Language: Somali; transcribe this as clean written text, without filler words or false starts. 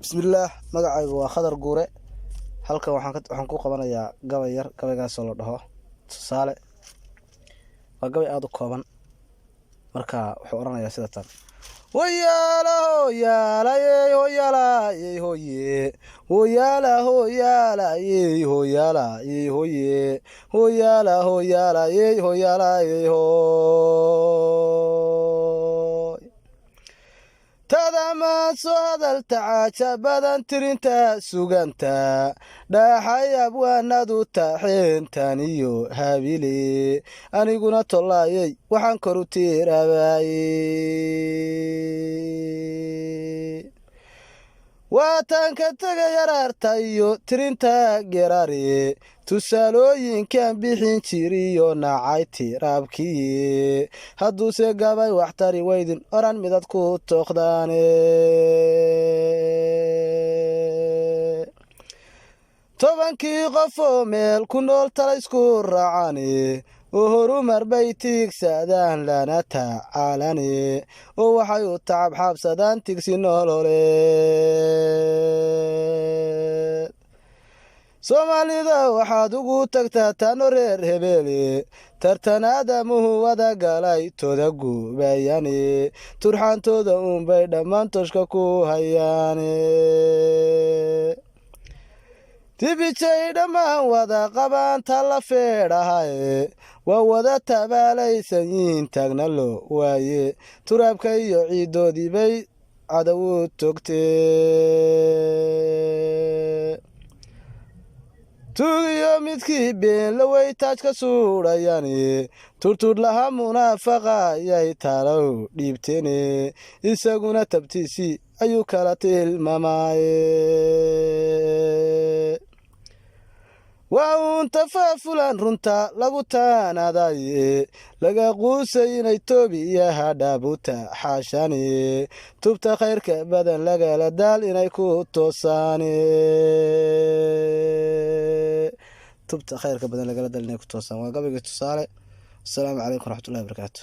Bismillaah, magacaygu waa Khadar Guure. Halkan waxaan ku qabanayaa gabay yar, gabaygaasoo la dhaho Tusaale. Waa gabay aada u kooban. Marka wuxuu odhanayaa sida tan: Hoyaala hoyaalayey hoyaalayey hoye, hoyaala hoyaalayey hoyaalayey hoye, hoyaala hoyaalayey hoyaalayey hoy. Tadamaad soo hadal tacaaja badan, tirinta suganta dhaaxay abwaanadu taxeentan iyo habile, aniguna tollaayey waxaan koru tiiraabaayey. Waataan ka tegay araarta iyo tirinta gerare, tusaalooyinkan bixin jiriyo nacay tiraabkiye, hadduuse gabay waxtari weydin oran midad ku tooqdaane. 10kii qof oo meel ku nool talaysku raacane, oo horumar bay tiigsadaan lana tacaalane, oo waxay u tacab xaabsadaan tigsi nololeed. Soomaalida waxaad ugu tagtaa tano reer hebeele, tartan aadamuhu wada galay toda gubayane, turxaantooda uunbay dhammaan tooshka ku hayaane. Tibijay dhammaan wada qabaan talla feedhahaye, waa wada tabaalaysan yihiin taagna loo waaye, turaabka iyo ciiddoodii bay cadow togtee. Tuugiyo midkii been lawey taaj ka suudhayane, turtudhlaha munaafaqa ayay taalow dhiibteene, isaguna tabtiisii ayuu kala tilmaamaaye. Waa uun tafaafulan runta lagu taanadaye, laga quusay inay toobiya hadhaabuta xaashane, tubta khayrka badan lagala daal inay ku toosaane, tubta khayrka badan lagala daal inay ku toosaan. Waa gabayga Tusaale. Asalaamu calaykum waraxmatullahi wabarakaatu.